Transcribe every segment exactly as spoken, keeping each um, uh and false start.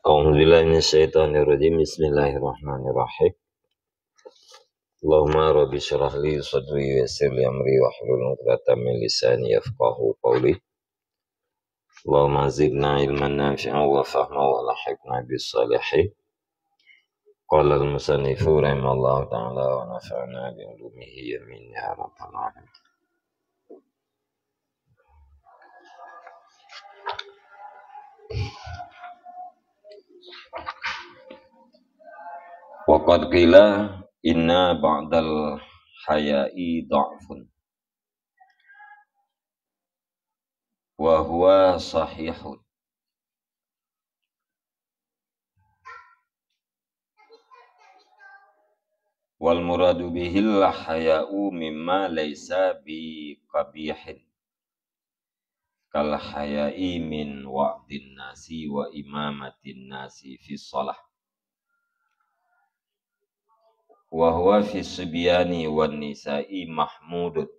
أعوذ بالله من الشيطان الرجيم. بسم الله الرحمن الرحيم. اللهم رب اشرح لي صدري ويسر لي أمري واحلل عقدة من لساني يفقهوا قولي. اللهم زدنا علما نافعا وفهما وألحقنا بالصالحين. قال المصنف رحمه الله تعالى ونفعنا بعلومه آمين يا رب العالمين. وقد قيل إن بعض الحياء ضعف وهو صحيح. والمراد به الحياء مما ليس بقبيح، كالحياء من وعظ الناس وإمامة الناس في الصلاة، وهو في الصبيان والنساء محمود،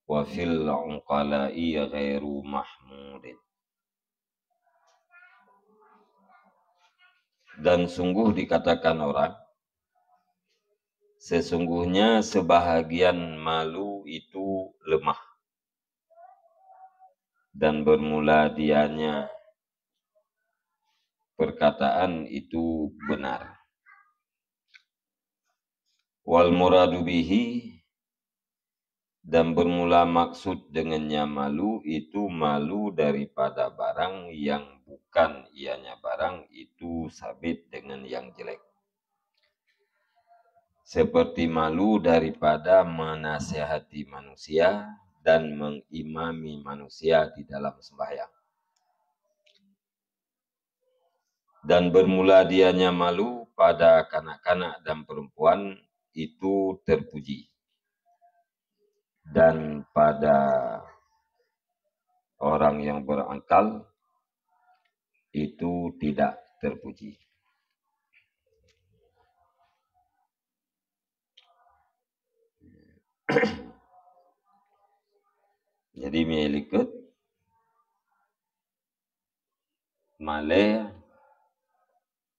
وفي العقلاء غير محمود. Dan sungguh dikatakan orang, sesungguhnya sebahagian malu itu lemah, dan bermula dianya perkataan itu benar. Wal muradu bihi, dan bermula maksud dengannya malu itu malu daripada barang yang bukan ianya barang itu sabit dengan yang jelek. Seperti malu daripada menasihati manusia dan mengimami manusia di dalam sembahyang. Dan bermula dianya malu pada kanak-kanak dan perempuan itu terpuji, dan pada orang yang berakal itu tidak terpuji. Jadi, meulikot malée,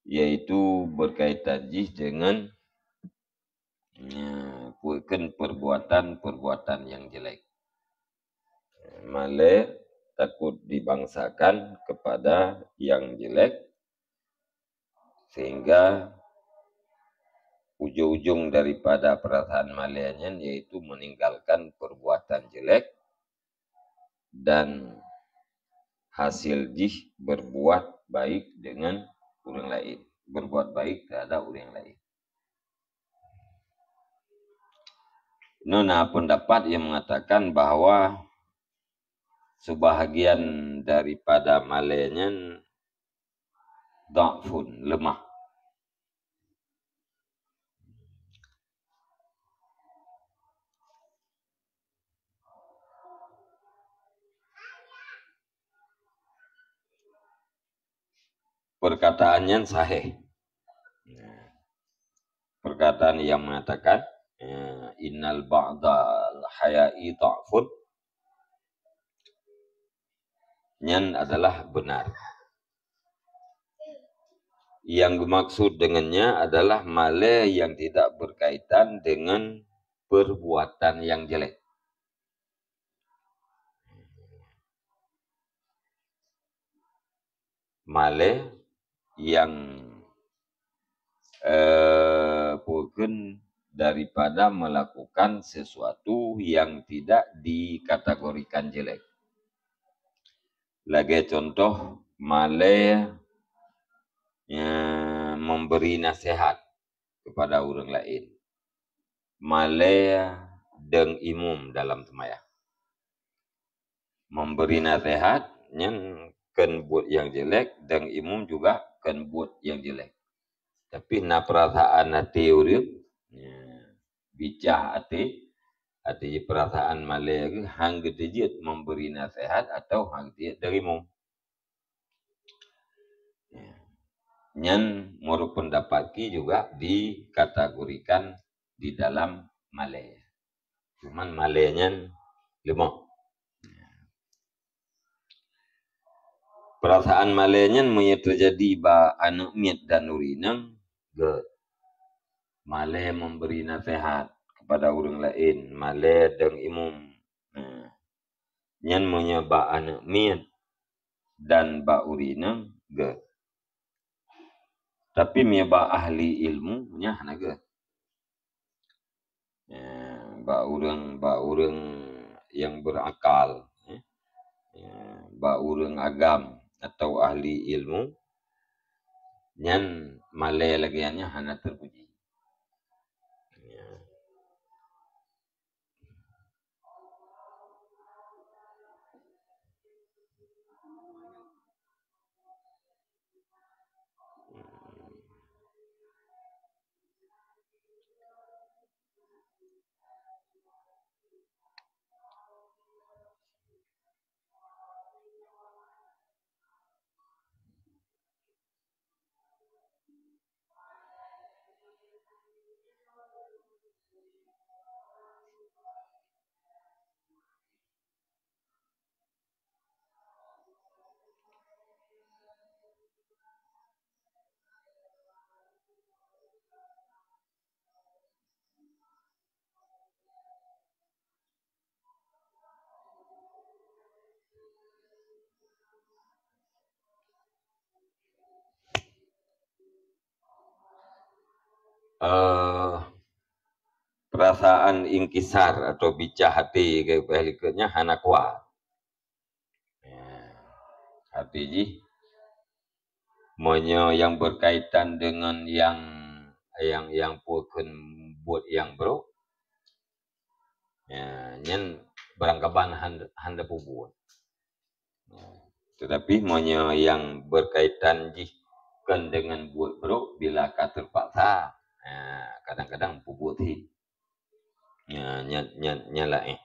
yaitu berkaitan jih dengan, ya, bukan perbuatan-perbuatan yang jelek. Malée takut dibangsakan kepada yang jelek, sehingga ujung-ujung daripada perasaan malée nyan yaitu meninggalkan perbuatan jelek dan hasil jih berbuat baik dengan orang lain, berbuat baik terhadap orang lain. Nona pendapat yang mengatakan bahwa sebahagian daripada malée nyan dha'fun, lemah. Perkataan nyan sahih. Perkataan yang mengatakan, eh, "Innal ba'dal haya'i dha'fun," nyan adalah benar. Yang dimaksud dengannya adalah malée yang tidak berkaitan dengan perbuatan yang jelek. Malée yang, eh, bukan daripada melakukan sesuatu yang tidak dikategorikan jelek. Lagée contoh, malée, eh, memberi nasihat kepada orang lain. Malée deungon imum dalam seumayang. Memberi nasihat nyan kon buet nyang jelek, deungon imum juga kon buet nyang jelek. Tapi na peurasaan até ureuëng, ya, bicah até, até jih peurasaan malée geuh, han geuteujeuet memberi nasihat atau han geuteujeuet deungon imum. Ya. Nyan menurut pendapat ki juga dikategorikan di dalam malée. Cuman malée nyan leumoh. Peurasaan malée nyan meunyoe teujadi bak aneuëk miet dan ureuëng inong, gét. Malée memberi nasihat kepada ureuëng laén, malée deungon imum. Nah, nyan meunyoe bak aneuëk miet dan bak ureuëng inong, gét. Tapi meunyoe bak ahli ilmu, nyan hana gét. Ya, bak ureuëng, bak ureuëng nyang berakal, ya. Ya, bak ureuëng agam atau ahli ilmu, nyan malée lagée nyan hana teupuji. Ya. Eh, perasaan ingkisar atau bicah hati keu pih likot nyan hana kuat. Ya, hati jih, meunyoe nyang berkaitan dengan nyang, nyang, nyang peue kheun buet nyang brok, ya, nyan barangkaban han, han tapeubuet. Ya. Tetapi meunyoe nyang berkaitan jih kon dengan buet brok, bila ka terpaksa, ya, kadang-kadang peubuet hé. Ya, nyan, nyan, nyan laén.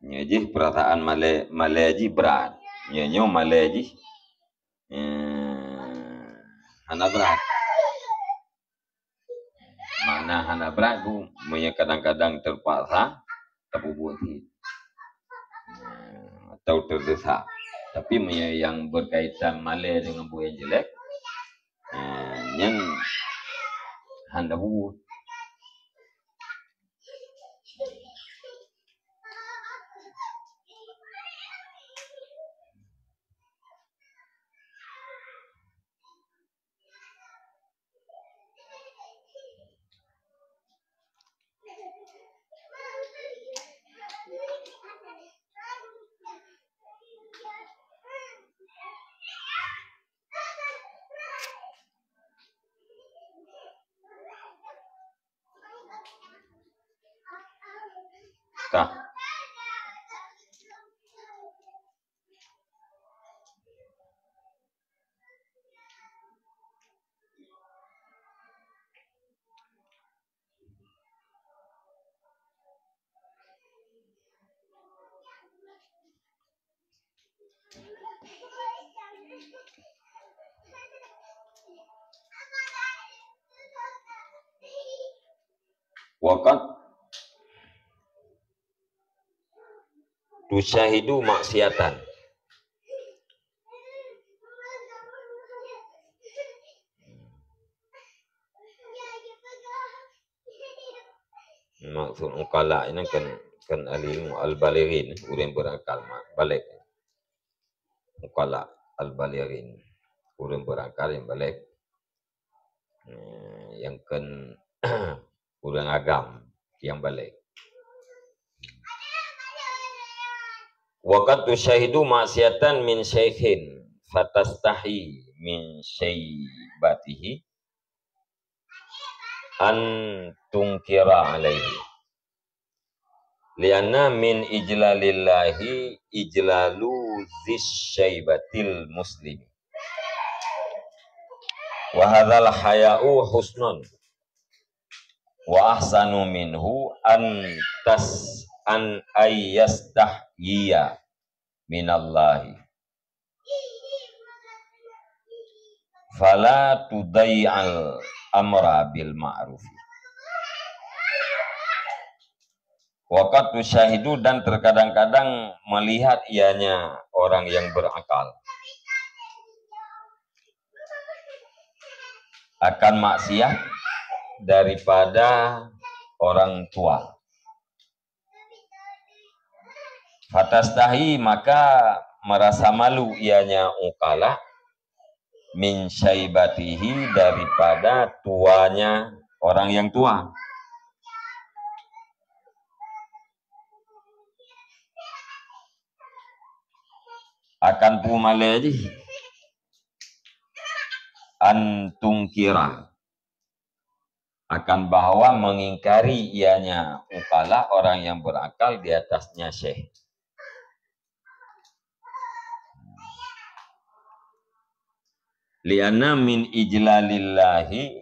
Nyoe jih perasaan malée, malée jih brat. Nyoe, nyoe malée jih, eh, hana brat. Makna hana brat tu, meunyoe kadang-kadang terpaksa, tapeubuet hé. Eh, atau terdesak. Tapi meunyoe nyang berkaitan malée dengan buet nyang jelek, eh, nyan hana buet. Ka. Wa qad tusyahidu maksiatan. Maksud uqala nyan kan, kan alim al-balighin, ureuëng berakal, ma-, baligh. Uqala al-balighin, ureuëng berakal nyang baligh. Eh, nyang kon ureuëng agam nyang baligh. Wa qad tusyahidu maksiatan min syaikhin fatastahi min syaibatihi an tunkira alaihi. Lianna min ijlalillahi ijlalu zisyaibatil muslimi. Wa hadzal haya'u husnun. Wa ahsanu minhu an tas-, an ayyastahyiya minallahi. Fala tudai'al amra bil ma'ruf. Wa qad tusyahidu, dan terkadang-kadang melihat ianya orang yang berakal akan maksiat daripada orang tua. Fatastahi, maka merasa malu ianya uqala, min syaibatihi, daripada tuanya orang yang tua. Akan peue malée jih? An tungkira, akan bahwa mengingkari ianya uqala, orang yang berakal, di atasnya syekh. Li'anna min ijlalillahi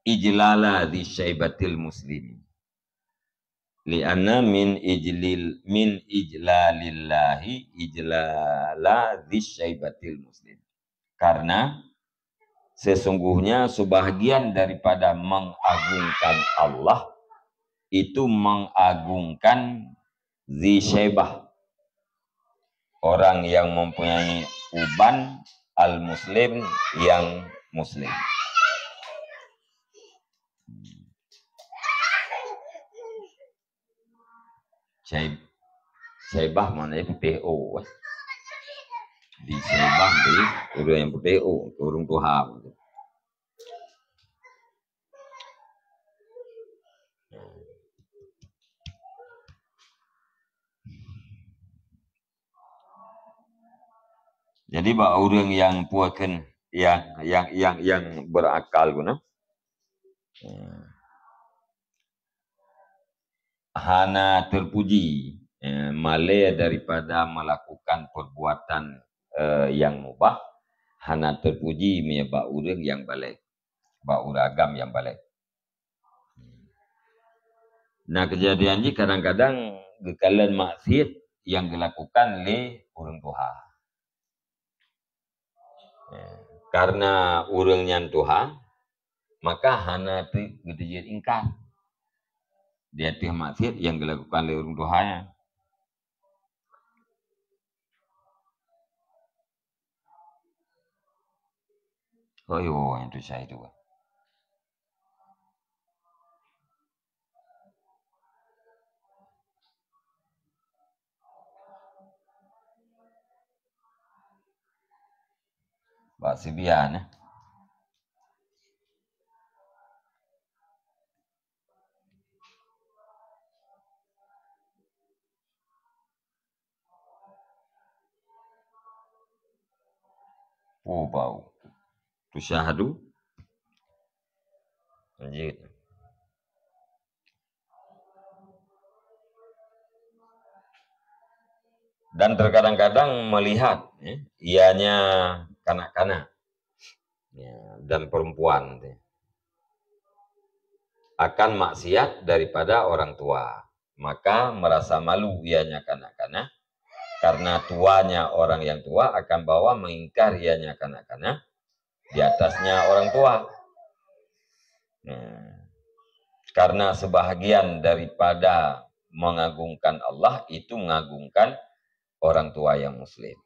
ijlala dzi syaibatil muslimin. Li'anna min ijlil, min ijlalillahi ijlala dzi syaibatil muslim. Karena sesungguhnya sebahagian daripada mengagungkan Allah itu mengagungkan dzi syaibah, orang yang mempunyai uban, al-muslim, yang muslim. Syai-, syaibah maknanya putéh, oh. Di syaibah di ureuëng nyang putéh, oh, ureuëng tuha. Jadi bak ureuëng nyang peue kheun, nyang, nyang, nyang, nyang berakal guna, hana terpuji, eh, malée daripada melakukan perbuatan, eh, yang mubah, hana terpuji meunyoe bak ureuëng nyang balek, bak ureuëng agam nyang balek. Nah, kejadian jih kadang-kadang geukalon maksiat nyang geulakukan lé ureuëng tuha. Ya, karena ureuëng nyan tuha, maka hana teuk geuteujeuet ingkar di ateueh maksiat nyang geulakukan lé ureuëng tuha nyan. Oh, iyo, nyang tu saya tu. Bak Sibian, eh. Oh, bau. Tusyahadu. Lanjut. Dan terkadang-kadang melihat, ya, ianya kanak-kanak, ya, dan perempuan, ya, akan maksiat daripada orang tua, maka merasa malu ianya kanak-kanak, karena tuanya orang yang tua akan bahwa mengingkar ianya kanak-kanak, di atasnya orang tua. Nah, karena sebahagian daripada mengagungkan Allah itu mengagungkan orang tua yang muslim.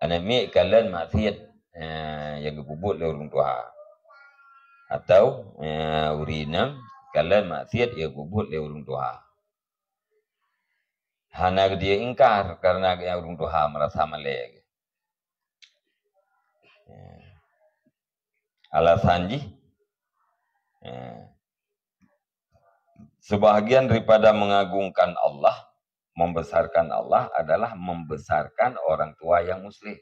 Aneuk miet kalon maksiat, eh, nyang geupeubuet lé ureuëng tuha. Atau, eh, ureuëng inong kalon maksiat nyang geupeubuet lé ureuëng tuha. Hana geudiek ingkar karena ureuëng tuha merasa malée. Ya. Alasan jih, ya, sebahagian daripada mengagungkan Allah, membesarkan Allah adalah membesarkan orang tua yang muslim.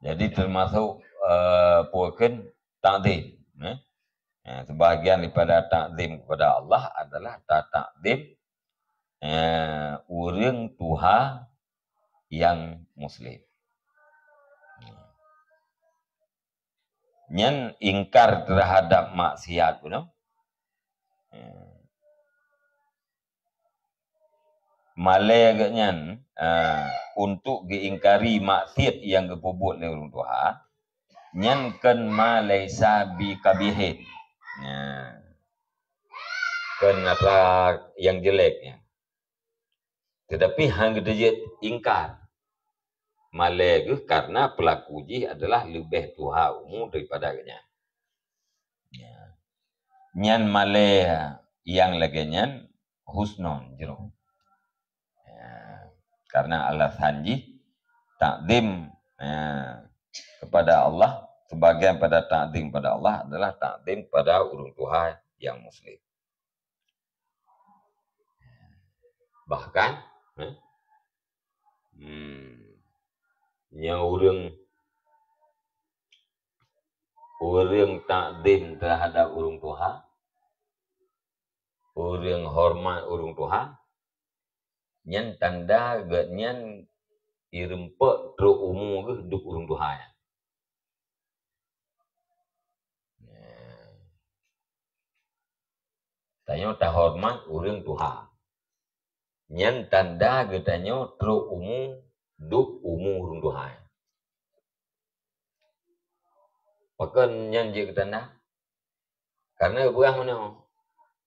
Jadi termasuk, eh, peue kheun, takzim, eh. Eh, sebahagian daripada takzim kepada Allah adalah ta-, takzim, eh, ureuëng tuha yang muslim. Nyan ingkar terhadap maksiat, you know. Malée geuh nyan, eh, untuk geuingkari maksiat nyang geupeubuet lé ureuëng tuha, nyan kon ma laisa bi qabihin. Nah, kon atra nyang jelek nyan. Tetapi hana geujeuet ingkar. Malée geuh karena pelaku jih adalah leubeh tuha umu daripada geuhnyan. Ya. Nyan malée nyang lagée nyan husnon jroh. Ya. Karena alasan jih takzim, ya, kepada Allah, sebagian pada takzim pada Allah adalah takzim pada ureuëng tuha nyang muslim. Bahkan, eh, hmm, nyoe ureuëng, ureuëng takzim terhadap ureuëng tuha, ureuëng hormat ureuëng tuha, nyan tanda geuhnyan ireumpok trok umu geuh duek ureuëng tuha nyan. Tanyoe tahoreumat ureuëng tuha. Nyan tanda geutanyoe trok umu, duek umu ureuëng tuha. Pakon nyan jeuet keu tanda? Karena geupeugah meunoe,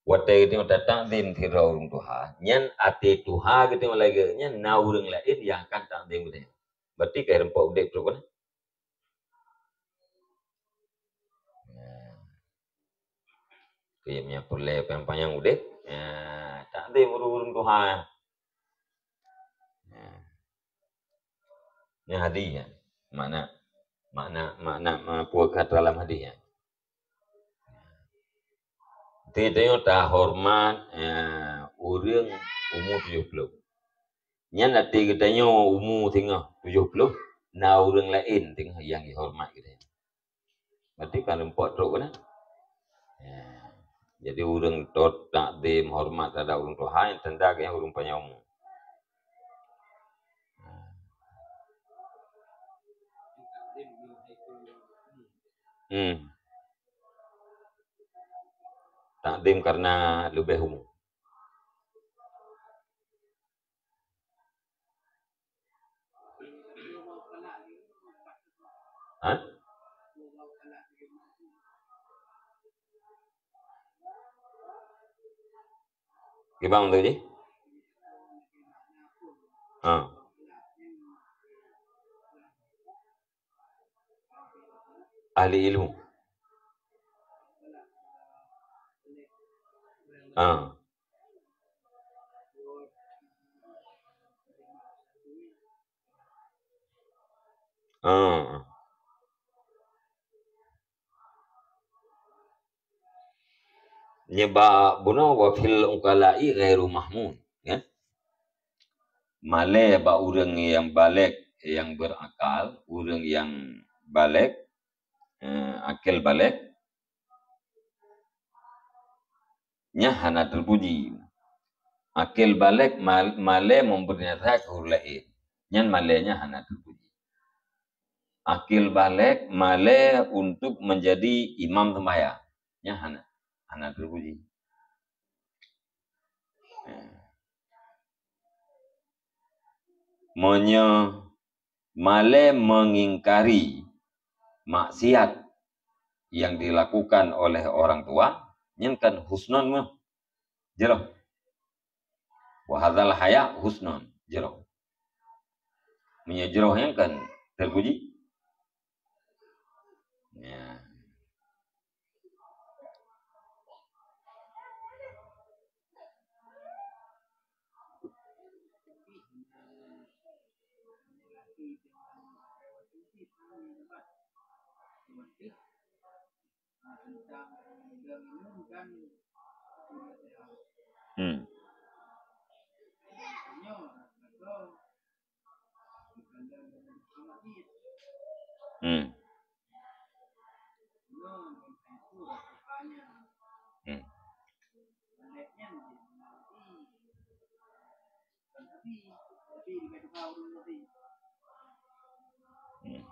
watée geutanyoe tatakzim sidroe ureuëng tuha, nyan até tuha geutanyoe lagée nyan na ureuëng laén nyang akan takzim geutanyoe. Berarti ka ireumpok udeb trok keunan. Nah. Keu meunyoe peureulée panyang-panyang udeb, nah, takzim ureuëng tuha. Nah. Nyan hadis nyan. Makna, makna, makna, makna peue kata dalam hadis nyan. Tanyoe tahoreumat, ya, ureuëng umu tujoh ploh. Nyan até geutanyoe umu singoh tujoh ploh, na ureuëng laén singoh nyang jihoreumat geutanyoe. Berarti kan reumpok trok keunan. Ya. Jadi ureuëng tot takzim horeumat terhadap ureuëng tuha, nyan tanda geuhnyan ureuëng panyang umu. Hmm. Takzim karena leubeh umu. Hah? Gimana tu ji? Ha. Ahli ilmu. Ha. Ha. Nibak bunoe wa fil uqala'i ghairu mahmud, ya. Malée bak ureuëng nyang balek, nyang berakal, ureuëng nyang balek, eh, akil balek, nyan hana teupuji. Akil balek mal-, malée memberi nasihat keu ureuëng laén, nyan malée nyan hana teupuji. Akil balek malée untuk menjadi imam sembahyang, nyan hana, hana teupuji. Meunyoe malée mengingkari maksiat yang dilakukan oleh orang tua, nyan kan husnon meuh. Jroh. Wa hadzal haya husnon. Jroh. Meunyoe jroh nyan kan teupuji. Ya. Hmm. Hmm. Hmm. Hmm.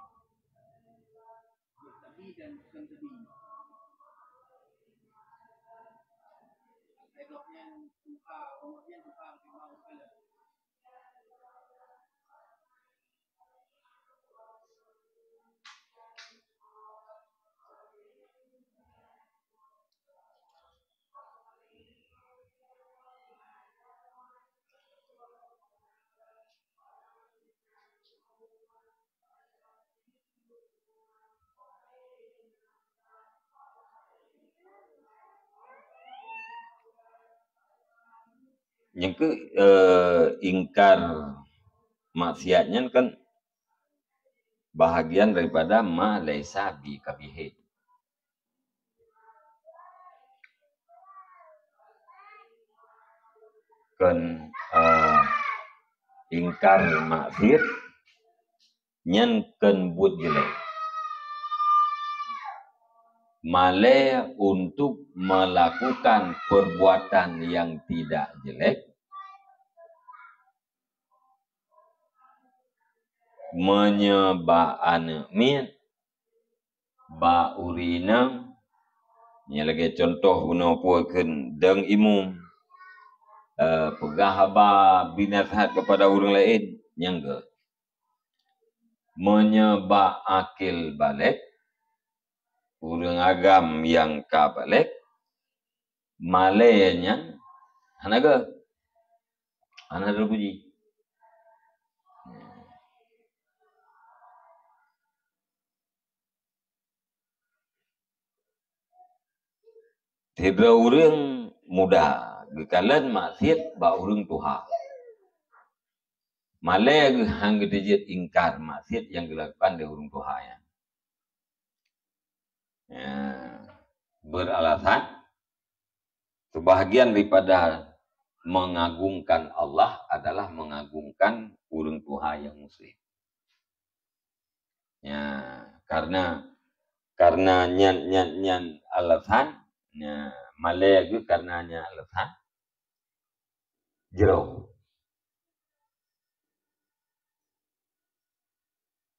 Nyang keu, eh, ingkar maksiat nyan kan bahagian daripada ma laisa bi qabihin. Kon, eh, ingkar maksiat nyan kon buet jelek. Malée untuk melakukan perbuatan yang tidak jelek, meunyoe bak aneuëk miet, bak ureuëng inong, nyan lagée cuntoh bunoe peue kheun dong imum, eh, peugah haba binasihat keupada ureuëng laén, nyang geuh. Meunyoe bak akil balek, ureuëng agam nyang ka balek, malée nyan hana geuh, hana teupuji. Sidroe ureuëng muda geukalon maksiat bak ureuëng tuha. Malée geuh han geuteujeuet ingkar maksiat nyang geulakukan lé ureuëng tuha nyan. Ya, beralasan sebahagian daripada mengagungkan Allah adalah mengagungkan ureuëng tuha nyang muslim. Ya, karena, karena nyan, nyan, nyan alasan, ya, malée geuh karena nyan alasan, jroh.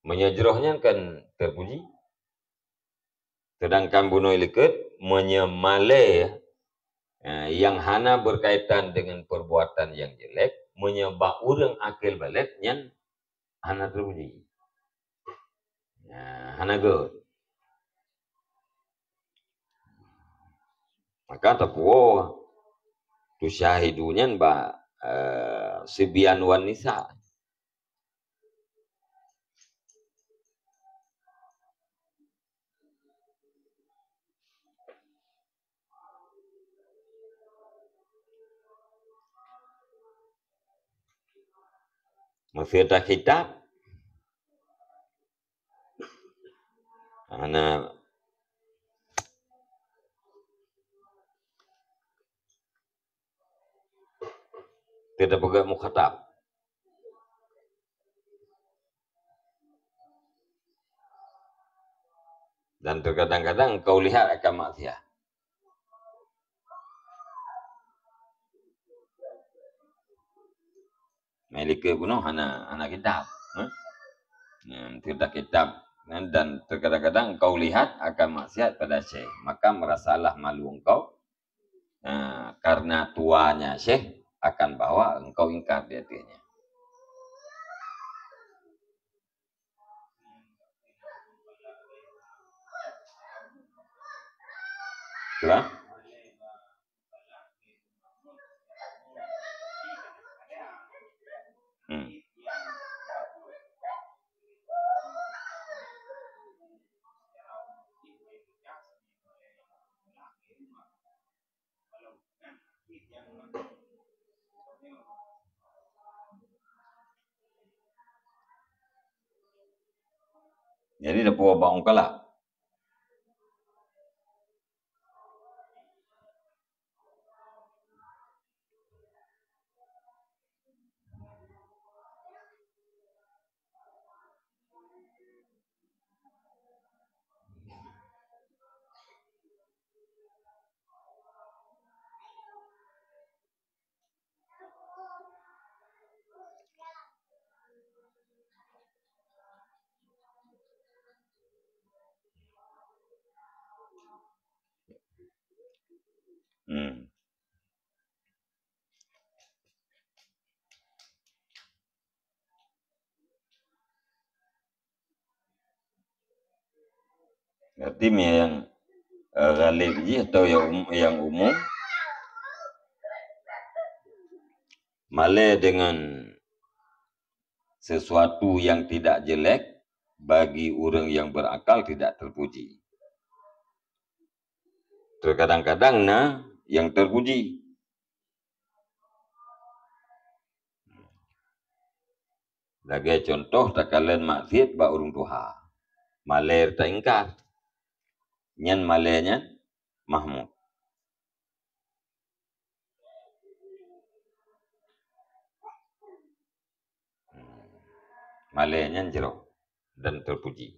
Meunyoe jroh nyan kan teupuji. Sedangkan bunoe likot, meunyoe malée, eh, nyang hana berkaitan dengan perbuatan yang jelek, meunyoe bak ureuëng akil balek nyan hana teupuji. Nah, hana geuh. Maka tapuwoe tusyahidu nyan bak, eh, Sibyan wan Nisa. Meuseuta kitab. Hana. Teuta peugah mukhatab. Dan terkadang-kadang engkau lihat akan maksiat. Malaikat bunoe hana, hana kitab, eh? Nah, teuta kitab, kan? Dan terkadang-kadang engkau lihat akan maksiat pada syekh, maka merasalah malu engkau, nah, karena tuanya syekh akan bahwa engkau ingkar di atasnya. Sudah? Hmm. Jadi, dah puas bak ungkala. Hmm. Berarti nyang, eh, ghalib jih atau nyang um-, nyang umum, malée dengan sesuatu yang tidak jelek bagi ureuëng yang berakal tidak terpuji. Terkadang-kadang na nyang terpuji. Lagée cuntoh takalon maksiet bak ureuëng tuha. Malée taingkar. Nyan malée nyan mahmud. Hmm. Malée nyan jroh dan terpuji.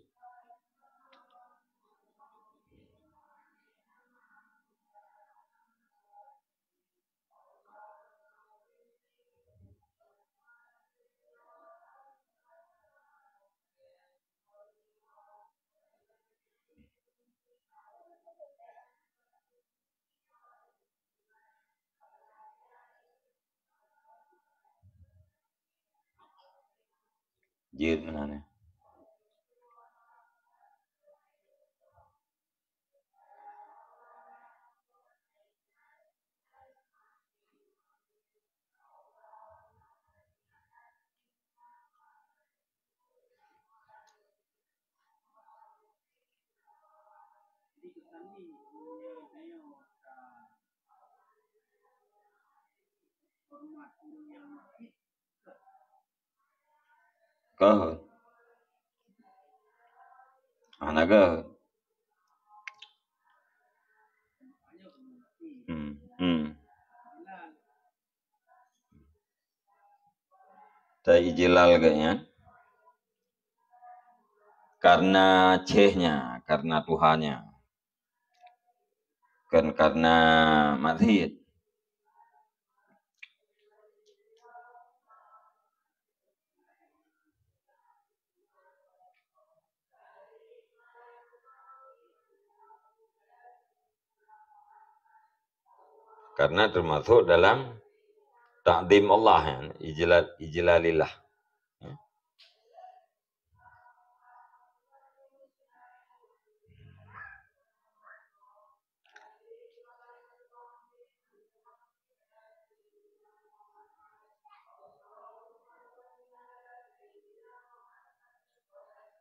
Jeuet meunan, eh. Keuh. Hana keuh. Hmm, hmm. Taijlal geuh nyan karena céhnya, karena tuhannya. Kon karena maksiet. Karena termasuk dalam takdim Allah, ya, ijlal, ijlalillah. Ya.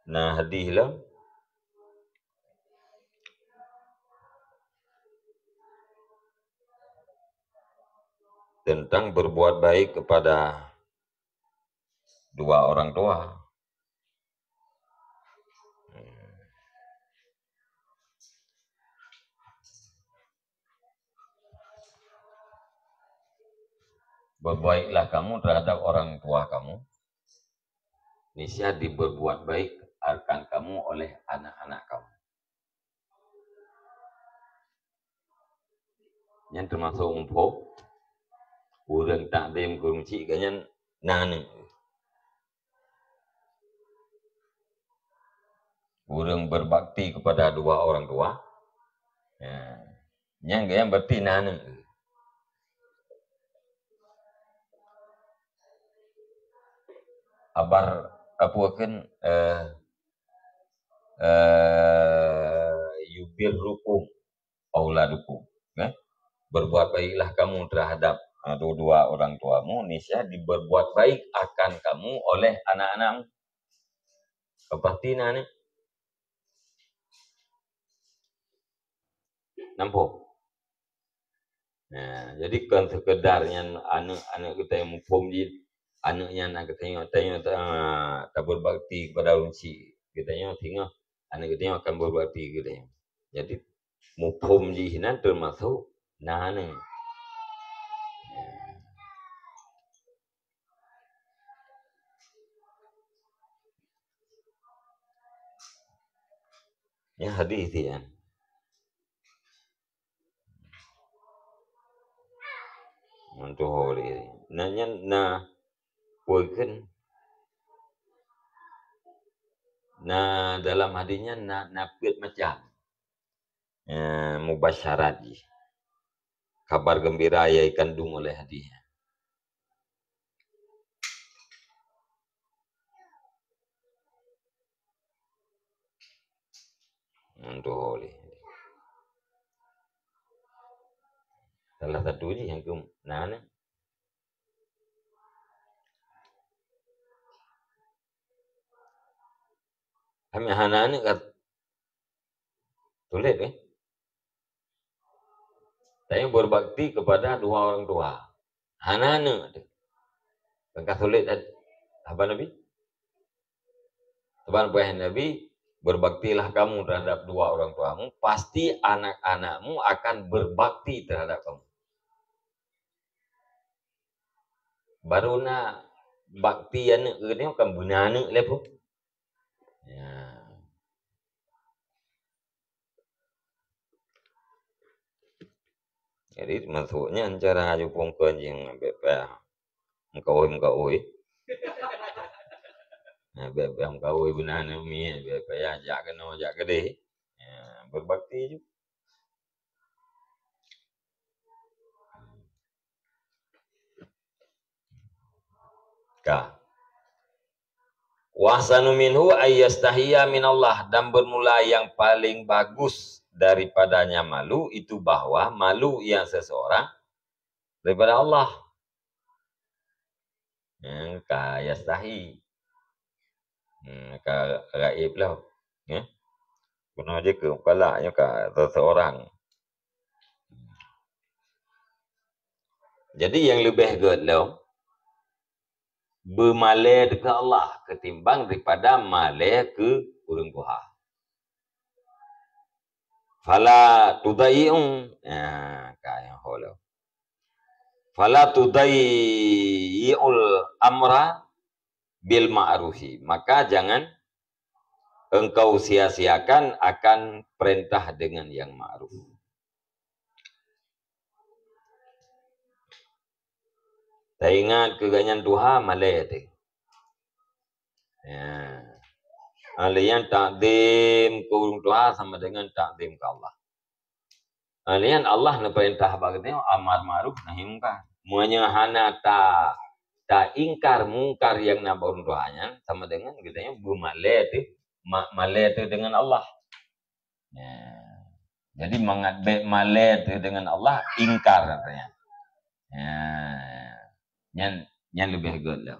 Nah, hadis lom tentang berbuat baik kepada dua orang tua. Berbaiklah kamu terhadap orang tua kamu, niscaya diberbuat baik akan kamu oleh anak-anak kamu. Nyan teumasok muphom ureuëng takzim keu ureuëng chik geuh nyan na aneuk. Ureuëng berbakti kepada dua orang tua, ya, nyan geuh nyan berarti na aneuk. Abar apa kan, eh, eh, yubirrukum auladukum, eh? Berbuat baiklah kamu terhadap, ah, dua-dua orang tuamu, niscaya diberbuat baik akan kamu oleh anak-anakmu. Pasti na aneuk. Nampak? Nah, jadi kon sekedar nyan aneuk-aneuk geutanyoe muphom jih, aneuk nyan na geutanyoe, tanyoe ta-, taberbakti kepada ureuëng chik geutanyoe, singoh aneuk geutanyoe akan berbakti geutanyoe. Jadi muphom jih nyan teumasok na aneuk. Nyan hadis nyan. Untuk hari ini. Nah, nyan na, peue kheun? Na dalam hadis nyan na, na peuet macam, eh, mubasyarat jih. Kabar gembira yang dikandung oleh hadis nyan. Untuk oleh. Salah satu jih nyang keu-, na, na. Kami hana ni kat-, sulit, eh. Tanyoe berbakti kepada dua orang tua. Hana aneuk teuh. Kan ka sulit that-, haba Nabi? Teuma peugah Nabi, "Berbaktilah kamu terhadap dua orang tuamu, pasti anak-anakmu akan berbakti terhadap kamu." Baru na bakti aneuk keu geutanyoe kan beuna aneuk lé pun. Ya. Jadi, maksudnya cara aju pungkeun jih bèk payah meukaôi-meukaôi. Nah, bèk payah meukaôi beuna aneuk miet, bèk payah jak keunoe, jak keudéh. Ya, berbakti ju. Ka. "Wa ahsanu minhu ay yastahiyya minallah," dan bermula yang paling bagus daripadanya malu itu bahwa malu yang seseorang daripada Allah. Hmm, ka yastahi. Hmm, ka gaib lah. Ya. Keunoe jih keu kalak nyoe ka seseorang. Jadi, nyang leubeh gèt lom, beumalèe keu Allah ketimbang daripada malèe keu ureueng tuha. "Fala tudayyi'u," nah, ka nyang ho lom. "Fala tudayyi'ul amra bil ma'rufi." Maka jangan engkau sia-siakan akan perintah dengan yang ma'ruf. Taingat keu gobnyan tuha malèe teuh. Ya. Alèh nyan takzim keu ureueng tuha sama dengan takzim keu Allah. Alèh nyan Allah neupeurintah bak geutanyoe amar ma'ruf nahi mungkar. Meunyoe hana ta, taingkar mungkar nyang na bak ureueng tuha nyan, sama dengan geutanyoe beumalèe teuh, ma-, malèe teuh dengan Allah. Ya. Jadi, mangat bèk malèe teuh dengan Allah, ingkar katanya. Ya. Nyan, nyan leubeh gèt lom.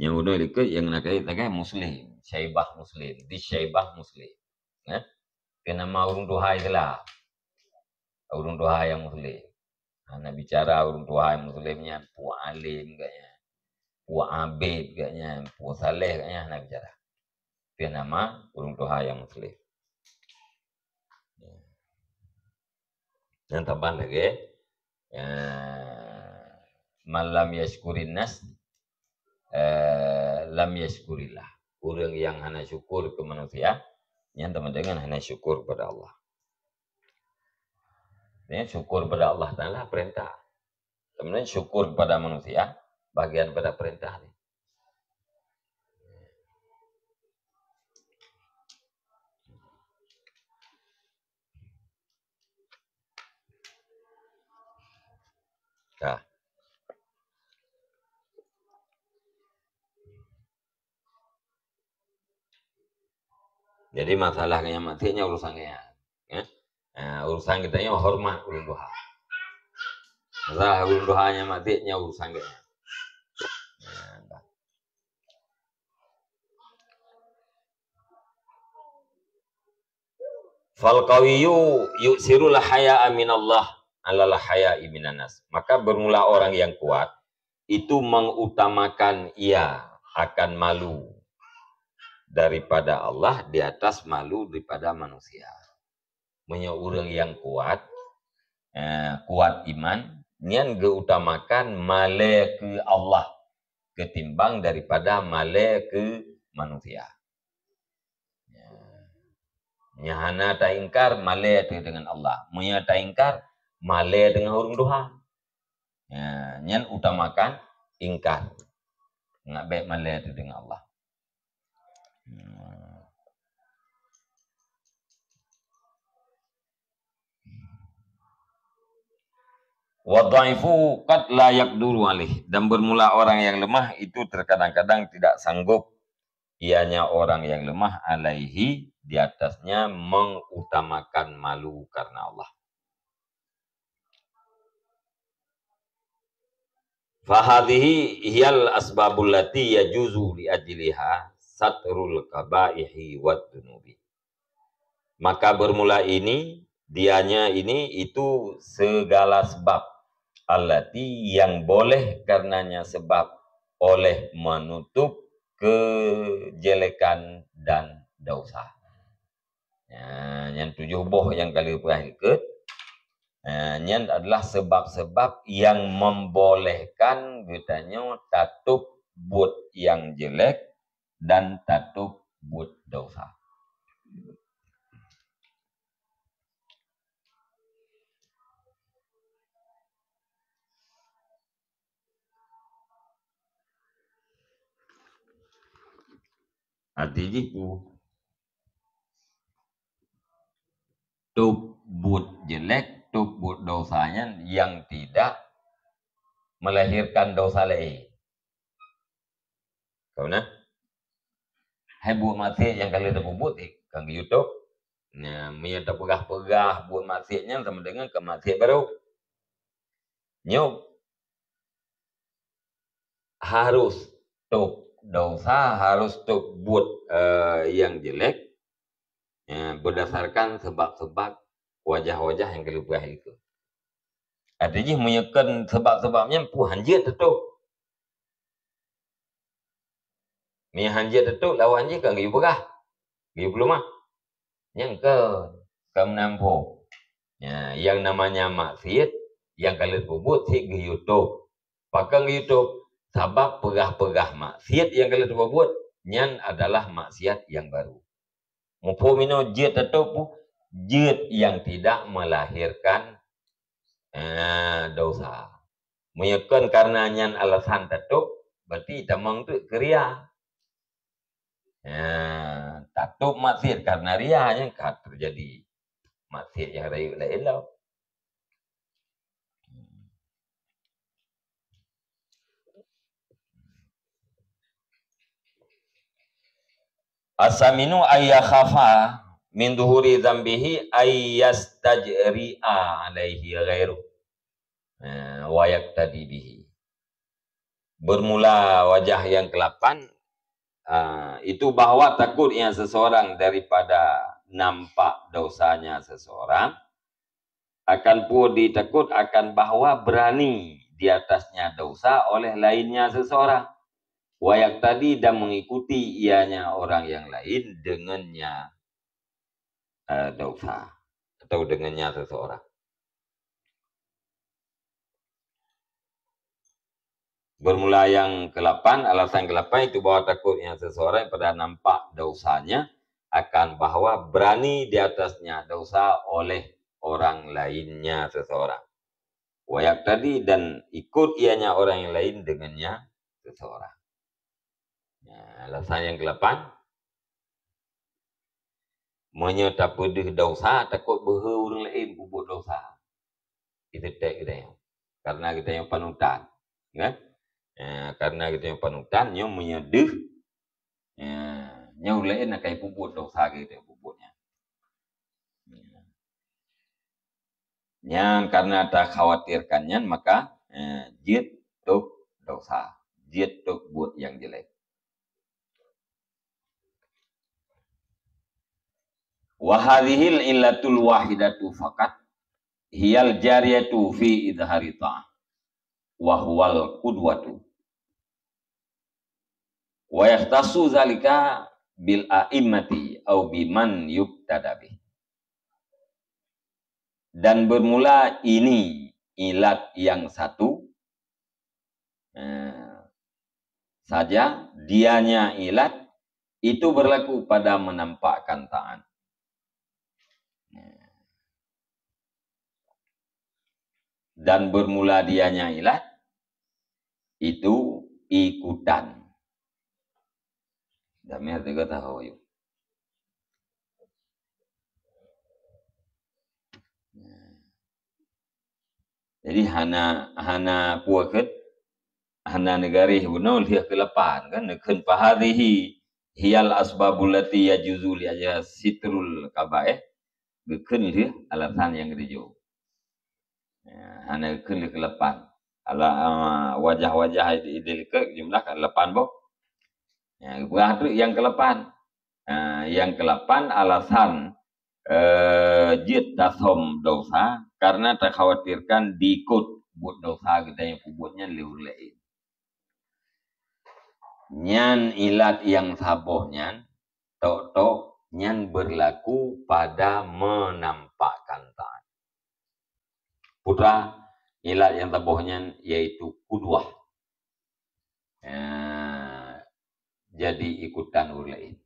Nyang unoe likot nyang na kait lagèe Muslim, syaibah Muslim, di syaibah Muslim. Nah, keu nama ureueng tuha Islam. Ureueng tuha nyang Muslim. Hana bicara ureueng tuha nyang Muslim nyan peue alim geuh nyan, peue abid geuh nyan, peue saleh geuh nyan, hana bicara. Keu nama ureueng tuha nyang Muslim. Nyang tampan lagèe, eh, "Man lam yashkurin nas, eh, lam yashkurillah." Ureueng nyang hana syukur keu manusia, nyan sama dengan hana syukur kepada Allah. Nyan syukur pada Allah Taala perintah. Kemudian syukur kepada manusia, bagian pada perintah ni. Nah. Jadi, masalah nyang maté nyan urusan geutanyoe. Ya. Ah, urusan geutanyoe hormat ureueng tuha. Masalah ureueng tuha nyang maté nyan urusan geutanyoe. Nah, dah. "Fal qawiyyu yu'sirul haya'a minallah 'alal haya'i minan nas." Maka bermula orang yang kuat itu mengutamakan ia akan malu daripada Allah di atas malu daripada manusia. Meunyoe ureueng nyang kuat, eh, kuat iman, nyan geuutamakan malèe keu Allah ketimbang daripada malèe keu manusia. Ya. Nyan hana taingkar, malèe teuh deungon Allah. Meunyoe taingkar, malèe deungon ureueng tuha. Ya, nyan utamakan ingkar. Ngat bèk malèe teuh deungon Allah. Hmm. "Wa dhaifu qad la yaqduru alaih," dan bermula orang yang lemah itu terkadang-kadang tidak sanggup, ianya orang yang lemah, "alaihi," di atasnya, mengutamakan malu karena Allah. Fahadhihi hiyal asbabul lati yajuzu li ajliha satrul qabaihi wad dunubi. Maka bermula ini, dianya ini itu segala sebab, allati yang boleh karenanya sebab oleh menutup kejelekan dan dosa. Ya, nyan tujoh boh nyang ka lheueh peugah ikot. Ya, nyan adalah sebab-sebab yang membolehkan geutanyoe tatôb buet nyang jelek dan tatôb buet dosa. Arti jih peue? Tôb buet jelek, tôb buet dosa nyan yang tidak melahirkan dosa laén. Ka na? Hai buet maksiat nyang ka lheueh tapeubuet, eh, ka geuyue tôb. Nah, meunyoe tapeugah-peugah buet maksiat nyan sama dengan keu maksiat barô. Nyoe harus tôb dosa, harus tôb buet, eh, nyang jelek, ya, berdasarkan sebab-sebab wajah-wajah nyang ka lheueh peugah ikot. Arti jih meunyoe kon sebab-sebab nyan peue han jeuet tatôb. Meunyoe han jeuet tatôb, lawan jih ka geuyue peugah, geuyue peuleumah. Nyan kon, ka meunan phom. Ya, yang namanya maksiat, nyang ka lheueh peubuet cit geuyue tôb. Pakon geuyue tôb? Sabab peugah-peugah maksiat nyang ka lheueh peubuet, nyan adalah maksiat nyang barô. Muphom inoe jeuet tatôb, jeuet nyang tidak melahirkan, eh, dosa. Meunyoe kon karena nyan alasan tatôb, berarti tamong teuk keu ria. Ya, tatôb maksiat karena ria nyan ka teujadi maksiat nyang rayeuk laén lom. As-saminu ay yakhafa min zuhuri dzambihi ay yastajri'a alaihi ghairuh, eh, wa yaqtadi bihi. Bermula wajah yang kelapan, ah, itu bahwa takutnya seseorang daripada nampak dosanya seseorang, akan pun ditakut akan bahwa berani di atasnya dosa oleh lainnya seseorang. Wa yaqtadi dan mengikuti ianya orang yang lain dengannya, eh, dosa atau dengannya seseorang. Bermula yang kelapan, alasan kelapan itu bahwa takutnya seseorang pada nampak dosanya akan bahwa berani di atasnya dosa oleh orang lainnya seseorang. Wa yaqtadi dan ikut ianya orang yang lain dengannya seseorang. Ya, alasan yang kelapan, meunyoe tapeudeuh dosa, takot beuhe ureuëng laén peubuet dosa. Itu tek geutanyoe. Karena geutanyoe panutan, kan? Ya, karena geutanyoe panutan, nyoe meunyoe deuh, ya, nyoe ureuëng laén akan peubuet dosa geutanyoe peubuet nyan. Ya. Nyan karena takhawatirkan nyan, maka, eh, jeuet tôb dosa, jeuet tôb buet nyang jelek. Wa hadzihil illatul wahidatu faqat hiyal jariyatu fi idhari ta'ah wa huwal qudwatu. Wa yakhtassu zalika bil a'immati au biman yuqtada bih. Dan bermula ini ilat yang satu, eh, saja, dianya ilat, itu berlaku pada menampakkan taat. Dan bermula dianya ilat, itu ikutan. Damé teuka tahu yuk. Jadi hana, hana puaket, hana neugaréh bunoe lheueh keulapan kan, neukheun fahadhihi hiyal asbabul lati yajuzu li ajliha sitrul qabaih, geukheun lheueh alasan nyang ketujoh. Ya, hana geukheun lheueh keulapan. Ala, ah, wajah-wajah idil-idil ke jumlah kan lapan boh. Ya, buah tu yang kelapan. Ah, yang kelapan alasan, eh, jeuet tasöm dosa karena takhawatirkan diikut buet dosa kita yang peubuet nyan lé ureuëng laén. Nyan ilat yang saboh nyan, tok-tok nyan berlaku pada menampakkan taat. Putra, ilat yang saboh nyan yaitu kudwah. Eh, jadi ikutan ureuëng laén.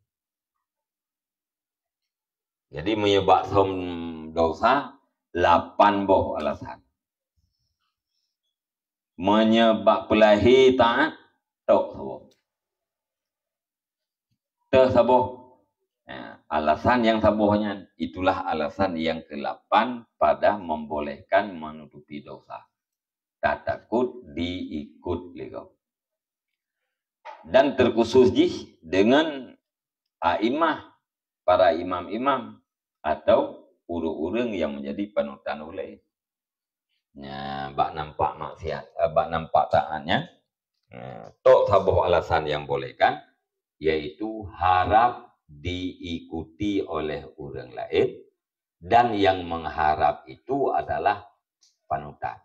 Jadi meunyoe bak söm dosa, lapan boh alasan. Meunyoe bak peulahé taat, tok saboh. Teuh saboh. Nah, alasan yang saboh nyan, itulah alasan yang kelapan pada membolehkan menutupi dosa. Tatakut diikut lé gob. Dan terkhusus jih dengan aimah, para imam-imam, atau ureuëng-ureuëng yang menjadi panutan ulée. Nah, bak nampak maksiat, eh, bak nampak taatnya, eh, tok saboh alasan yang bolehkan, yaitu harap diikuti oleh ureuëng laén, dan yang mengharap itu adalah panutan.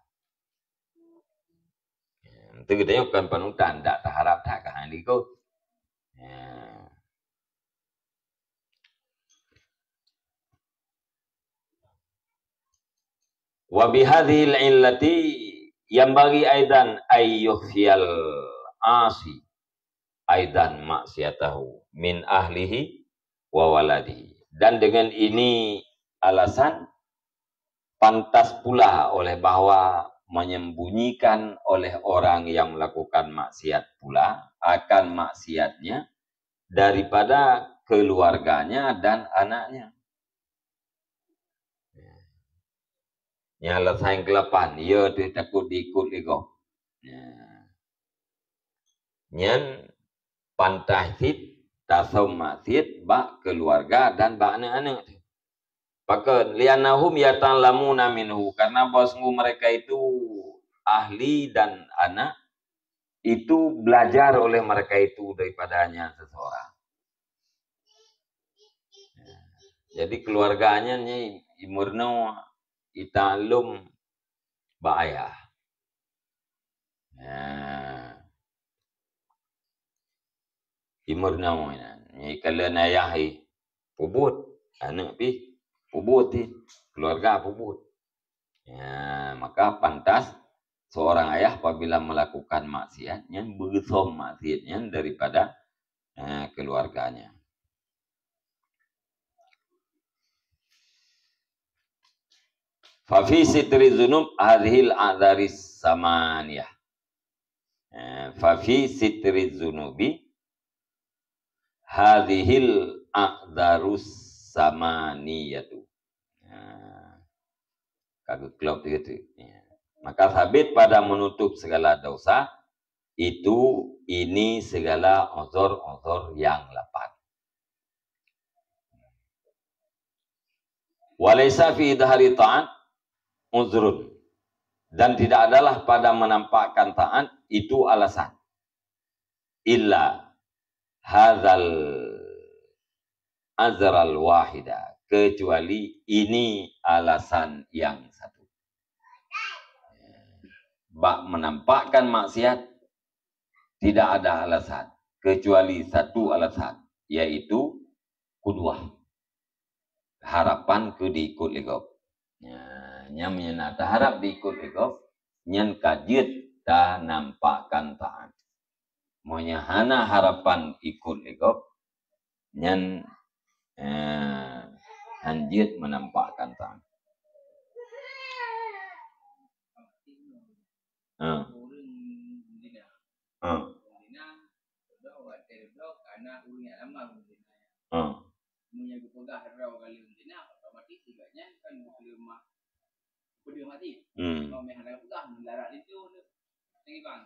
Ya, itu kita bukan panutan, tak taharap, tak kahai likot. Ya. Wa bihadzihil illati yanbaghi aidan ay yukhfiyal asi aidan maksiatahu min ahlihi wa waladihi. Dan dengan ini alasan pantas pula oleh bahwa menyembunyikan oleh orang yang melakukan maksiat pula akan maksiatnya daripada keluarganya dan anaknya. Nyan alasan yang kelapan, ya tu takut diikut lé gob. Nyan pantas cit tasöm maksiat bak keluarga dan bak aneuk-aneuk tu. Pakon? Li'annahum yata'allamuna minhu, karena bahwa sungguh mereka itu ahli dan anak itu belajar oleh mereka itu daripadanya seseorang. Jadi keluarganya ni imeurunoe, ita'allum bak ayah. Nah. Imeurunoe nyan. Nyan kalon ayah i peubuet, aneuk pih peubuet i, keluarga peubuet. Ya, maka pantas seorang ayah apabila melakukan maksiat, nyan beusöm maksiat nyan daripada, eh, keluarganya. Fa fi sitri dzunub hadzihil a'dzaris samaniyah. Eh, fa fi sitri dzunubi hadzihil a'dzarus samaniyatu. Nah, ka geuklop tu, tu. Ya. Maka sabit pada menutup segala dosa, itu, ini segala uzur-uzur yang lapan. Walaisa fi idhari ta'at uzrun. Dan tidak adalah pada menampakkan taat itu alasan. Illa hadzal azral wahida. Kecuali ini alasan yang satu. Bak menampakkan maksiat, tidak ada alasan. Kecuali satu alasan, yaitu kudwah. Harapan keu diikot lé gob. Nya, nyang meunyoe na taharap diikot lé gob, nyan ka jeuet tanampakkan taat. Meunyoe hana harapan ikot lé gob, nyan, eh, han jeuet menampakkan taat. Ha. Ha. Ha. Meunyoe geupeugah droe kali zina, otomatis gobnyan kan geupeuleumah, geupeuleumah mati. Hmm. Cuma meuhana geupeugah, meularat linto tu. Lagi bang.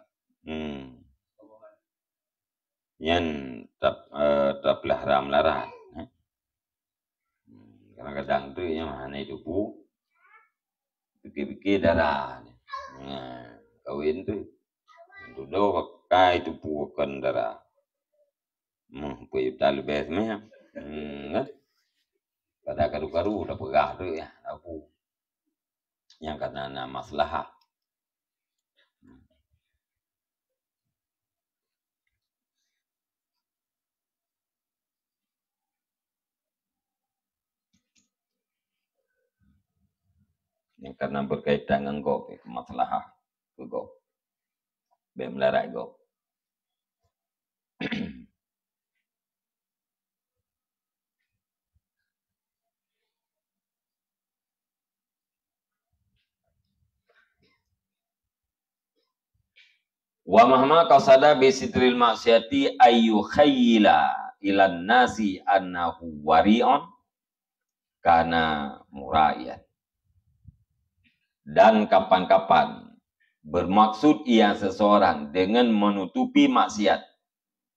Hmm. Nyan tap-, eh, tapeulara meularat, eh. Hmm, kadang-kadang tu nyang hana jiteupeue, pikir-pikir dara. Nah, kawin tu. Tudoe pakai tupu kon dara. Meuh, pui ta leubeh seumeh. Hmm, kan? Pada karu-karu dah peugah tu ya, aku. Nyang kana na maslahah. Nyang kana berkaitan ngon gob, maslahah keu gob. Bèk meularat gob. Wa mahma qasada bi sitril maksiati ayyukhayyila ilan nasi annahu wari'un kana mura'ian. Dan kapan-kapan bermaksud ia seseorang dengan menutupi maksiat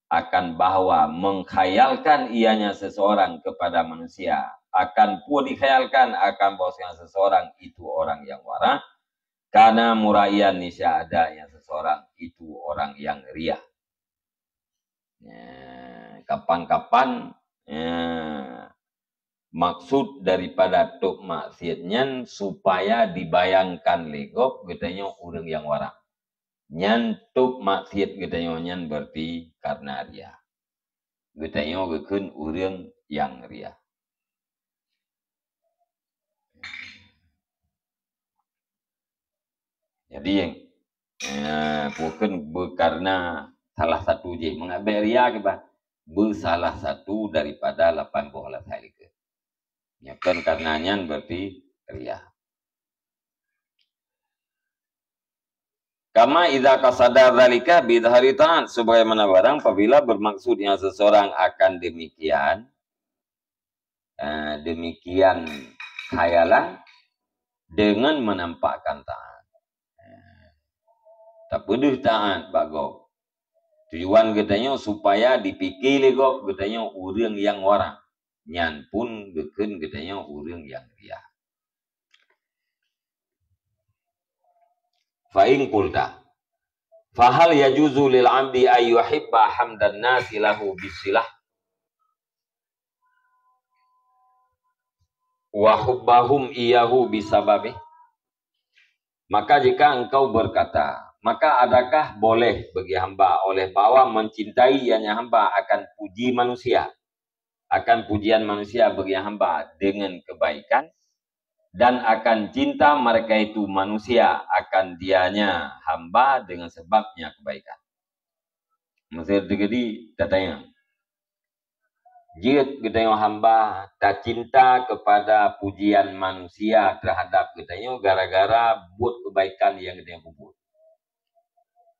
akan bahwa mengkhayalkan ianya seseorang kepada manusia, akan pun dikhayalkan akan bahwasanya seseorang itu orang yang wara, karena mura'ian niscaya ada yang seseorang itu orang yang ria. Ya, kapan-kapan, ya, maksud daripada top maksiat nyan supaya dibayangkan lé gob geutanyoe ureuëng nyang wara. Nyan top maksiat geutanyoe nyan berarti karena ria. Geutanyoe geukheun ureuëng nyang ria. Jadi, eh, bukan beukarna salah satu jih. Meungat bèk ria kiban, beusalah satu daripada lapan boh alat hai likeue. Nyoe kan karena nyan berarti ria. Kama idza qasada dzalika bi idhari ta'at, sebagaimana barang apabila bermaksudnya seseorang akan demikian, eh, demikian khayalan dengan menampakkan taat. Eh, tapeudeuh taat bak gob. Tujuan geutanyoe supaya dipike lé gob geutanyoe ureuëng nyang wara. Nyan pun geukheun geutanyoe ureuëng nyang ria. Fa in qulta, fa hal yajuzu lil 'abdi an yuhibba hamdan nasi lahu bisilah wa hubbahum iyyahu bisababih? Maka jika engkau berkata, maka adakah boleh bagi hamba oleh bahwa mencintai ianya hamba akan puji manusia, akan pujian manusia bagi hamba dengan kebaikan, dan akan cinta mereka itu manusia akan dianya hamba dengan sebabnya kebaikan. Masa terjadi katanya, jeuet geutanyoe hamba tacinta kepada pujian manusia terhadap geutanyoe gara-gara buet kebaikan nyang geutanyoe peubuet.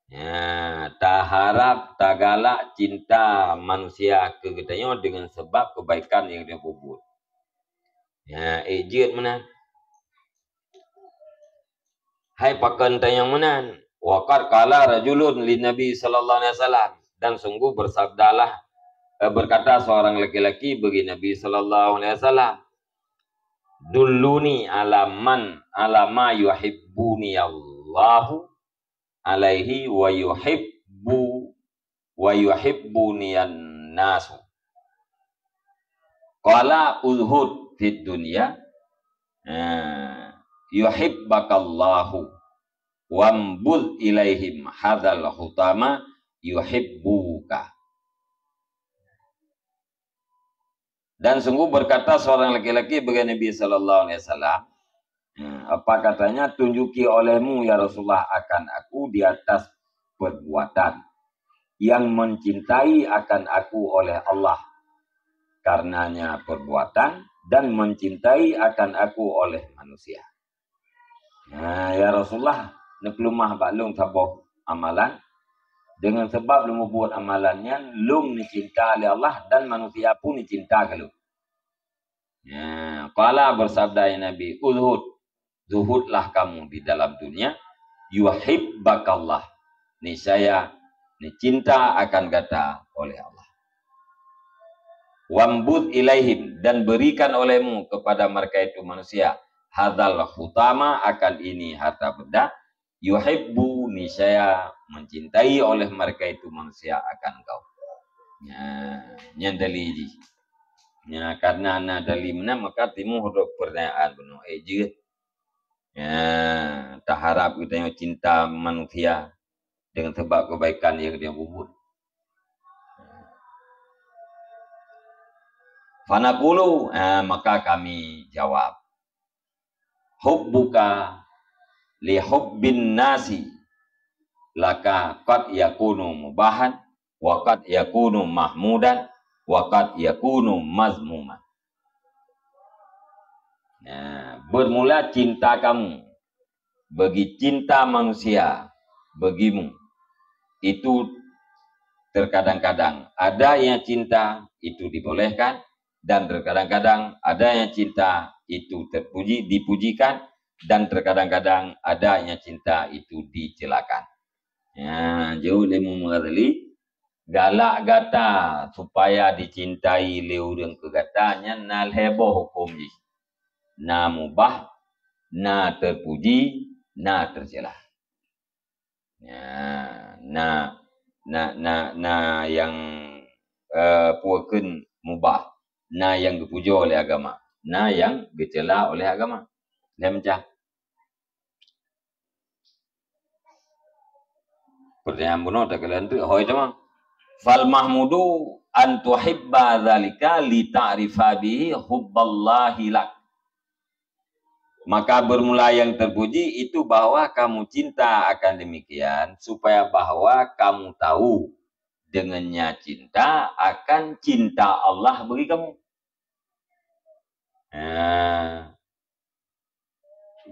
Ya, taharap, tagalak cinta manusia keu geutanyoe dengan sebab kebaikan nyang geutanyoe peubuet. Ya, eh, jeuet meunan. Hai pakon tanyong meunan? Wa qad qala rajulun lin Nabi sallallahu alaihi wasallam. Dan sungguh bersabdalah, eh, berkata seorang laki-laki bagi Nabi sallallahu alaihi wasallam, "Dulluni ala man, ala ma yuhibbuni Allahu alaihi wa yuhibbu, wa yuhibbuniyan nasu." Qala, "Uzhud fid dunya, eh, yuhibbakallahu, wambudz ilaihim hadzal khutama yuhibbuka." Dan sungguh berkata seorang laki-laki bagi Nabi sallallahu alaihi wasallam, eh, apa katanya, "Tunjuki olehmu, ya Rasulullah, akan aku di atas perbuatan yang mencintai akan aku oleh Allah, karenanya perbuatan, dan mencintai akan aku oleh manusia." "Nah, ya Rasulullah, neupeulumah bak lôn saboh amalan. Dengan sebab lôn mubuet amalan nyan, lôn neucinta lé Allah dan manusia pun neucinta keu lôn." Ya, qala, bersabda Nabi, "Uzhud, zuhudlah kamu di dalam dunia, yuhibbakallah, niscaya neucinta akan gata oleh Allah. Wambudz ilaihim, dan berikan olehmu kepada mereka itu manusia, hadzal khutama, akan ini harta benda, yuhibbu, niscaya mencintai oleh mereka itu manusia akan engkau. Nah, nyan dalil jih. Nah, karena na dalil meunan, maka timbul pertanyaan bunoe, eh, jeuet. Nah, taharap geutanyoe cinta manusia dengan sebab kebaikan nyang geutanyoe peubuet. Fanaqulu, ah, maka kami jawab, hubbuka li hubbin nasi laka qad yakunu mubahan, wa qad yakunu mahmudan, wa qad yakunu mazmuman. Nah, bermula cinta kamu bagi cinta manusia bagimu, itu terkadang-kadang ada yang cinta itu dibolehkan, dan terkadang-kadang ada yang cinta itu terpuji, dipujikan, dan terkadang-kadang ada yang cinta itu dicelakan. Ya, jaweueb lé Imam Ghazali, galak gata supaya dicintai lé ureuëng keu gata nyan na lhée boh huköm jih. Na mubah, na terpuji, na tercela. Ya, na, na, na, na nyang, eh, peue kheun mubah, na nyang geupujoe lé agama, na nyang geucela oleh agama. Lhée meucah. Pertanyaan bunoe takalon teuk hôi teuma. Fal mahmudu an tuhibba dzalika li ta'rifa bihi hubballahi lak. Maka bermula yang terpuji itu bahwa kamu cinta akan demikian, supaya bahwa kamu tahu dengannya cinta akan cinta Allah bagi kamu. Nah,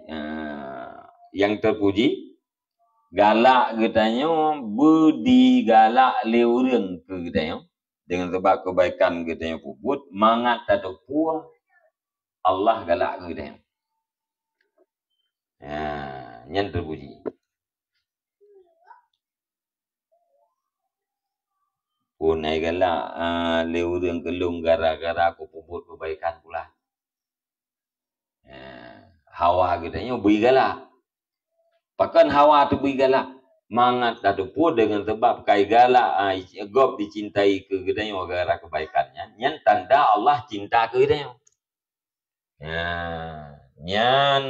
eh, yang terpuji, galak geutanyoe beudigalak lé ureuëng keu geutanyoe, dengan sebab kebaikan geutanyoe peubuet, mangat tateupeue Allah galak keu geutanyoe. Ha, nyan terpuji. Pun ai galak, ah, lé ureuëng keu lôn gara-gara kupeubuet keubaikan pula. Ah, hawa geutanyoe bri galak. Pakon hawa teubri galak? Mangat tateupeue deungon sabab kai galak, ah, gob dicintai keu geutanyoe gara-gara keubaikan nyan, nyan tanda Allah cinta keu geutanyoe. Nah, nyan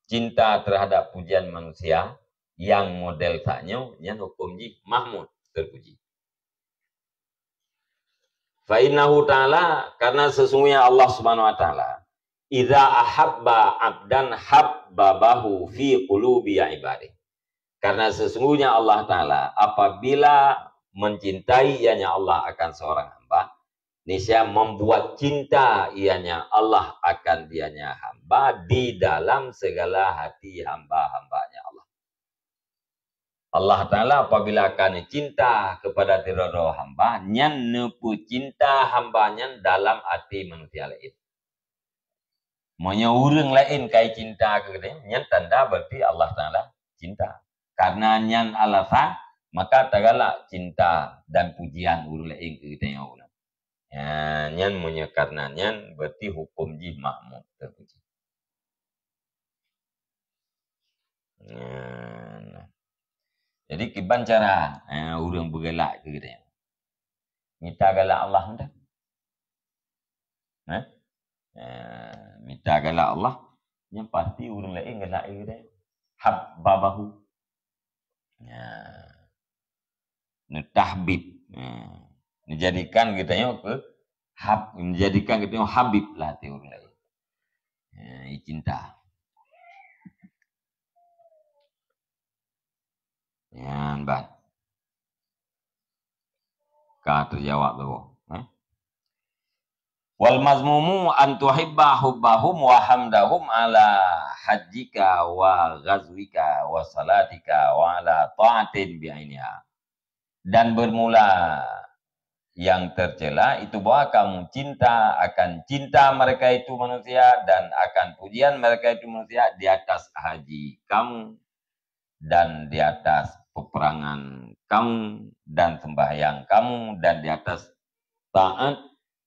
cinta terhadap pujian manusia nyang model sak nyoe, nyan huköm jih mahmud, terpuji. Fa innahu ta'ala, karena sesungguhnya Allah Subhanahu wa Ta'ala, idza ahabba abdan habbabahu fi qulubi ibadih. Karena sesungguhnya Allah Ta'ala apabila mencintai ianya Allah akan seorang hamba, niscaya membuat cinta ianya Allah akan dianya hamba di dalam segala hati hamba-hambanya Allah. Allah Ta'ala apabila akan cinta kepada sidroe-droe hamba, nyan neupeucinta hamba nyan dalam até manusia laén. Meunyoe ureuëng laén kai cinta keu geutanyoe, nyan tanda berarti Allah Ta'ala cinta. Karena nyan alasan, maka tagalak cinta dan pujian ureuëng laén keu geutanyoe. Ya, nyan meunyoe karena nyan, berarti huköm jih mahmud, terpuji. Nah, nah. Jadi, kiban cara, eh, ureuëng beugalak keu geutanyoe? Mita galak Allah mantong. Nah? Eh, mita galak Allah, nyan pasti ureuëng laén galak keu geutanyoe. Habbabahu. Nah. Neutahbib. Nah. Neujadikan geutanyoe keu hab-, neujadikan geutanyoe habib lah até ureuëng laén. Nah, icinta. Nyan ban. Ka teujawab lé boh, eh? Wal mazmumu an tuhibba hubbahum wa hamdahum ala hajjika wa ghazwika wa salatika wa ala ta'atin bi'ainiha. Dan bermula yang tercela itu bahwa kamu cinta akan cinta mereka itu manusia dan akan pujian mereka itu manusia di atas haji kamu dan di atas peperangan kamu dan sembahyang kamu dan di atas taat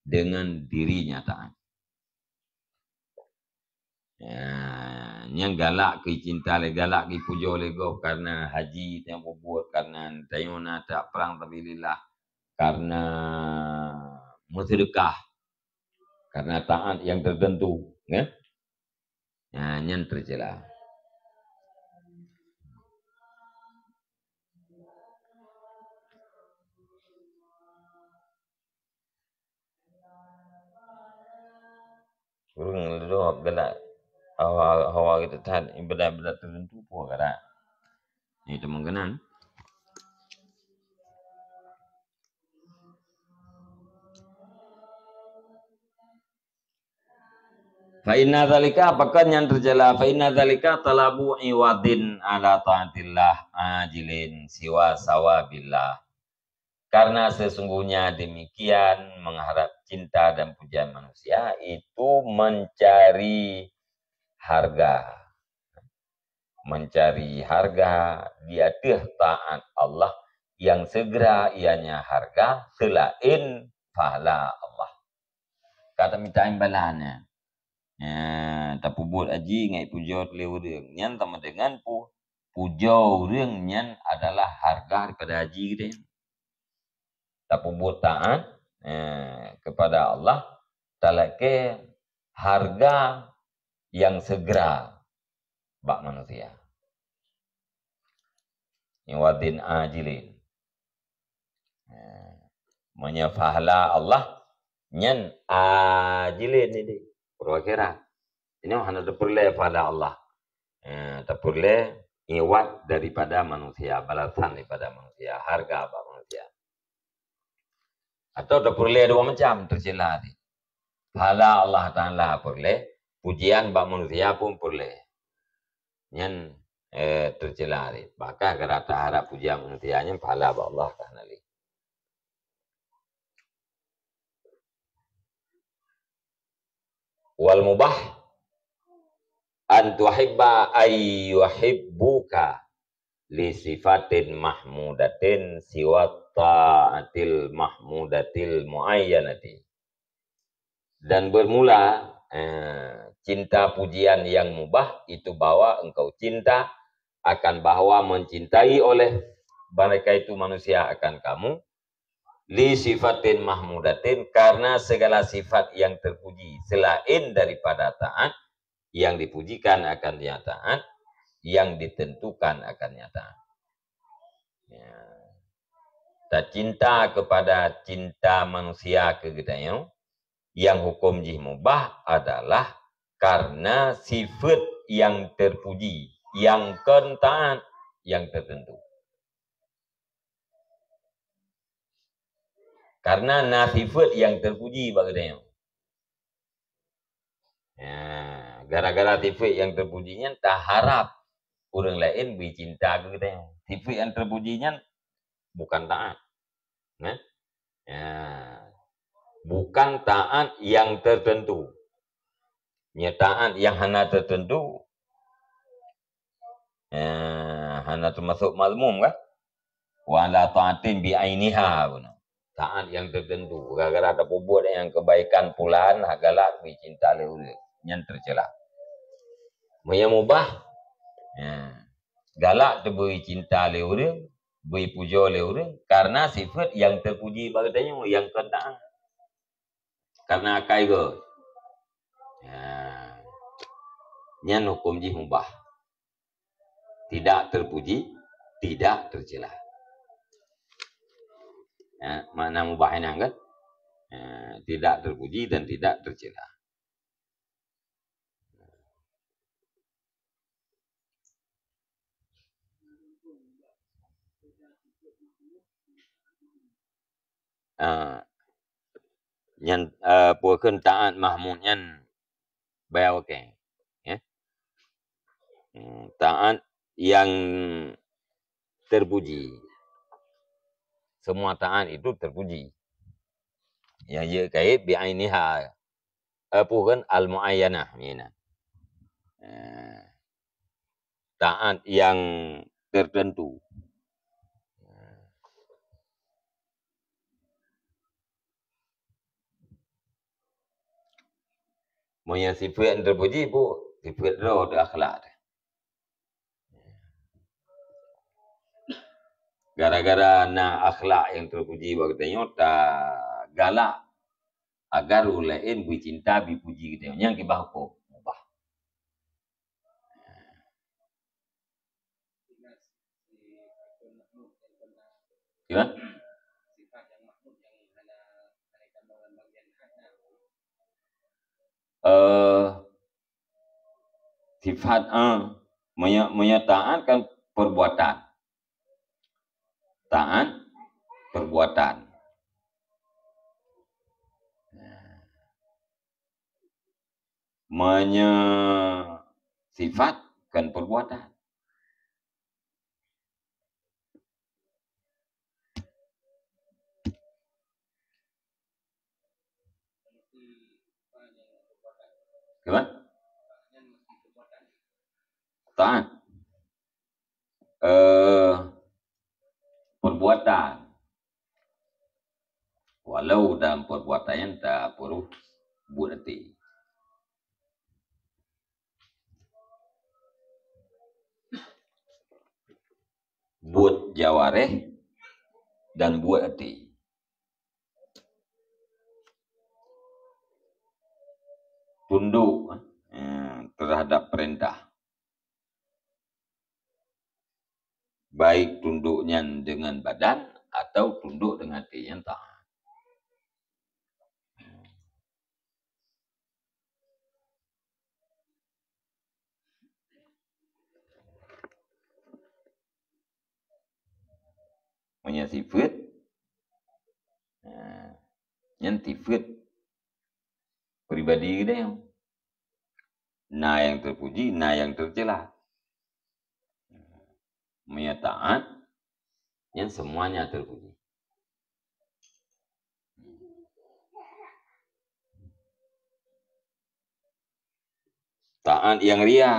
dengan dirinya taat. Ya, Nyang galak keu cinta lé, galak keu pujoe lé gob karena haji nyang peubuet, karena tanyoe na that prang sabilillah, karena meuseudeukah, karena taat nyang teuteuntu, ya. Nah, nyan teucela. Ureuëng leudoh galak hawa, hawa geuh that ibadat-ibadat teuteuntu peue galak. Nyan teuma keunan. Fa inna zalika, pakon nyan teucela, fa inna zalika talabu iwadin ala taatillah ajilin siwa sawabillah. Karena sesungguhnya demikian mengharap cinta dan pujian manusia itu mencari harga. Mencari harga di ateueh taat Allah yang segera ianya harga selain pahala Allah. Ka tamita imbalannya. Nah, tapeubuet haji ngai pujoe lé ureuëng. Nyan sama dengan pu-, pujoe ureuëng nyan adalah harga daripada haji geutanyoe. Tapeubuet taat, eh, kepada Allah, talakée harga yang segera bak manusia. Iwadin ajilin. Eh, meunyoe pahala Allah nyan ajilin ini, uroe akhirat. Ini hana tapeureulée pahala Allah. Eh, tapeureulée iwad daripada manusia, balasan daripada manusia, harga bak manusia. Atau tapeureulée dua macam, teucela tadi. Pahala Allah Taala peureulée, pujian bak manusia pun peureulée. Nyan, eh, teucela tadi. Bahkan kada taharap pujian manusia nyan pahala bak Allah ka hana lé. Wal mubah an tuhibba ay yuhibbuka li sifatin mahmudatin siwa ta'atil mahmudatil muayyanati. Dan bermula, eh, cinta pujian yang mubah itu bahwa engkau cinta akan bahwa mencintai oleh mereka itu manusia akan kamu, li sifatin mahmudatin, karena segala sifat yang terpuji selain daripada taat, yang dipujikan akan yang taat, yang ditentukan akan yang taat. Ya. Tacinta kepada cinta manusia keu geutanyoe, yang hukum jih mubah adalah karena sifat yang terpuji, yang kon taat, yang tertentu. Karena na sifat yang terpuji bak geutanyoe. Ya, gara-gara sifat yang terpuji nyan taharap ureuëng laén bri cinta keu geutanyoe. Sifat yang terpuji nyan bukan taat. Nah, ya, bukan taat yang tertentu. Nya taat yang hana tertentu, eh, hana termasuk mazmum kan? Wa la ta'atin bi ainiha, bunoe. Taat yang tertentu, gara-gara tapeubuet nyang kebaikan pulan, hak galak bri cinta lé ureuëng, nyan teucela. Meunyoe mubah, eh, galak teubri cinta lé ureuëng, bri pujoe lé ureuëng, karena sifat yang terpuji bak geutanyoe, yang kon taat. Karena akai geuh. Ya. Nyan hukum jih mubah. Tidak terpuji, tidak tercela. Ya, makna mubah inan kan? Ya, tidak terpuji dan tidak tercela. Ah, nyan, eh, peue kheun taat mahmud nyan baya wakée, ya. Hmm, taat yang terpuji. Semua taat itu terpuji. Yang jeuet kait bi ainiha. Eh, peue kheun al-muayyanah, mina. Eh, taat yang tertentu. Meunyoe sifat yang terpuji, peue? Sifeut droe teuh akhlak teuh. Gara-gara na akhlak nyang teupuji bak geutanyoe, tagalak agar ureuëng laén beucinta, beupuji geutanyoe. Nyang kiban hukôm mubah. Gimana? Eh, sifat, eh, meunyoe, meunyoe taát kan perbuatan. Taát perbuatan. Meunyoe sifat kan perbuatan. Gimana? Taát. Eh, perbuatan. Walau dalam perbuatan nyan tapeureuh buet até. Buet jawareh dan buet até. Tunduk, eh, terhadap perintah. Baik tunduk nyan dengan badan atau tunduk dengan até nyang taát. Meunyoe sifeut, nah, nyan sifeut pribadi geutanyoe. Na nyang teupuji, na nyang teucela. Meunyoe taát, nyan semuanya teupuji. Taát nyang ria,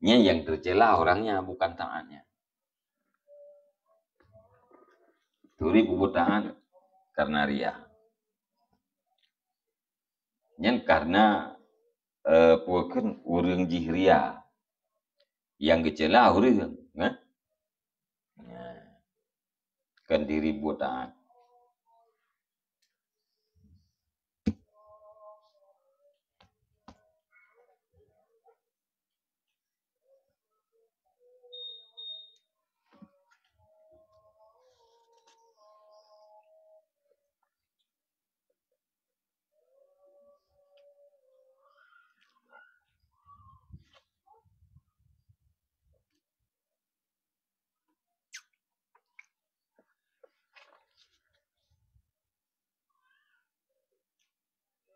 nyan nyang teucela orangnya, bukan taatnya. Turi peubuet taát karena ria. Nyan karena, eh, peue kheun ureuëng jih ria. Nyang geucela ureuëng, kan? Nah, kan diri buet taát.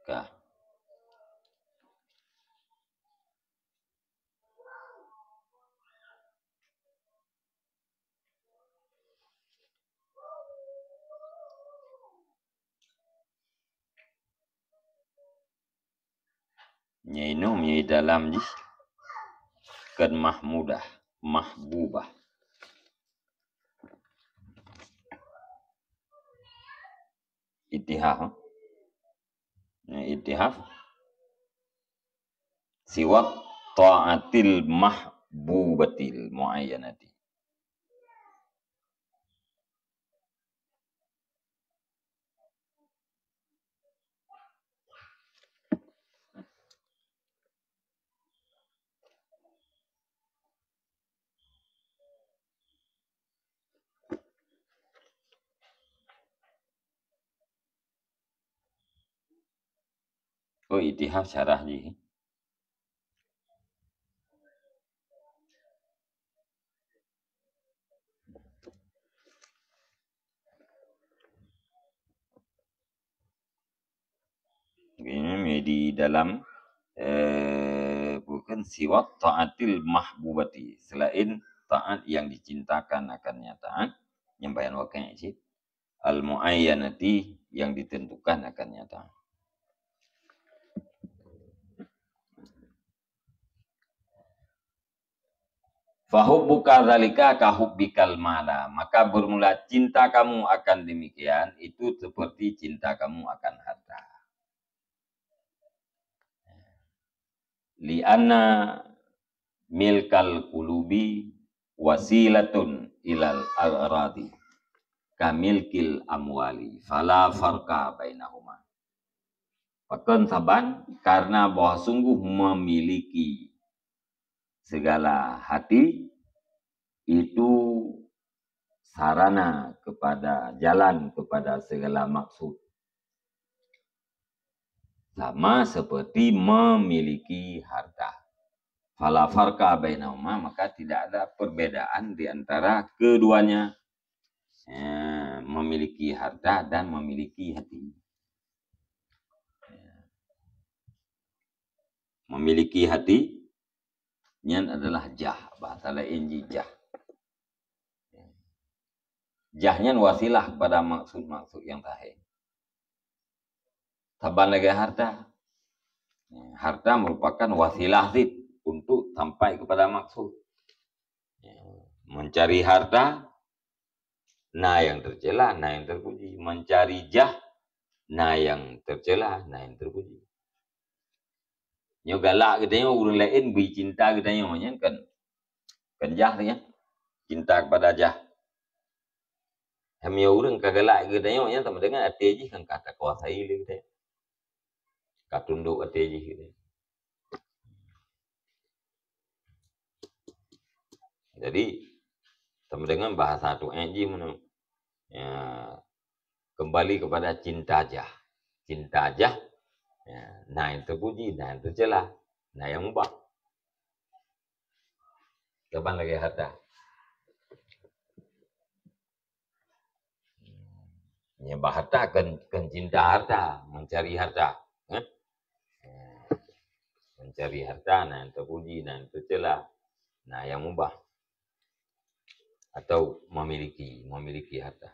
Ka. Nyan inoe meunyoe dalam jih kan mahmudah, mahbubah. Itihaf. Nah, itihaf. Siwat ta'atil mahbubatil muayyanati. Oh, itihaf syarah jih. Ini di dalam, eh, bukan siwat ta'atil mahbubati, selain taat yang dicintakan akan nyata, nyang bayan wakil cit, al-muayyanati, yang ditentukan akan nyata. Fahubbuka dzalika kahubbikal mala, maka bermula cinta kamu akan demikian itu seperti cinta kamu akan harta. Li'anna milkal qulubi wasilatun ilal aghradi kamilkil amwali fala farqa bainahuma. Pakon saban? Karena bahwa sungguh memiliki segala hati itu sarana kepada, jalan kepada segala maksud. Sama seperti memiliki harta. Fala farqa bainahuma, maka tidak ada perbedaan di antara keduanya. Ya, memiliki harta dan memiliki hati. Ya. Memiliki hati, nyan adalah jah, bahasa lain jih jah. Jah nyan wasilah kepada maksud-maksud yang sahih. Saban lagèe harta. Harta merupakan wasilah cit untuk sampai kepada maksud. Mencari harta, na nyang tercela, na nyang terpuji. Mencari jah, na nyang tercela, na nyang terpuji. Nyoe galak geutanyoe, ureueng laén bri cinta geutanyoe, nyan kan, kan jah nyan. Cinta kepada jah. Meunyoe ureueng ka galak geutanyoe, nyan sama dengan até jih kan ka takuasai lé geutanyoe. Ka tundok até jih geutanyoe. Jadi, sama dengan bahasa tu'en jih meunan. Ya, kembali kepada cinta jah. Cinta jah, ya, na nyang terpuji, na nyang tercela, na nyang mubah. Saban lagèe harta. Nyan bak harta, kon, kon cinta harta, mencari harta. Eh? Mencari harta, na nyang terpuji, na nyang tercela, na nyang mubah. Atau memiliki, memiliki harta.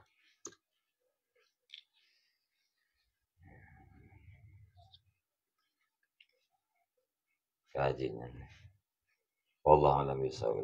Kaji nyan. Wallahu a'lam bishawab.